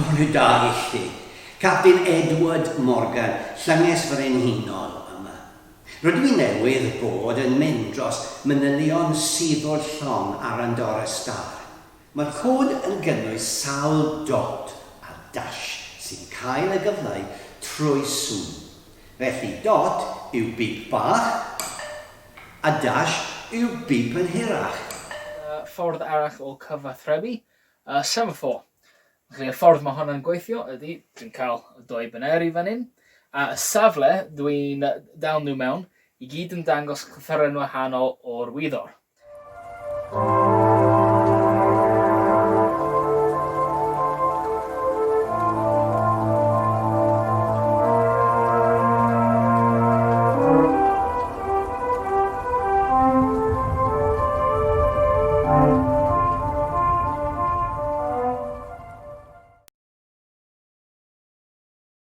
Bore da i chi. Capten Edward Morgan, Llynges Frenhinol yma. Rydw i newydd bod yn mynd dros manylion suddo'r llong Arandora Star. Mae'r cod yn gynnwys sawl dot a dash sy'n cael ei gyfleu trwy sŵn. Felly dot yw bip bach a dash yw bip yn hirach. Ffordd arall o cyfathrebu, y semaphore. Felly y ffordd mae hwnna'n gweithio ydy, dwi'n cael y doi baneri fan hyn, a y safle dwi'n dal nhw mewn, i gyd yn dangos llythyren wahanol o'r wyddor.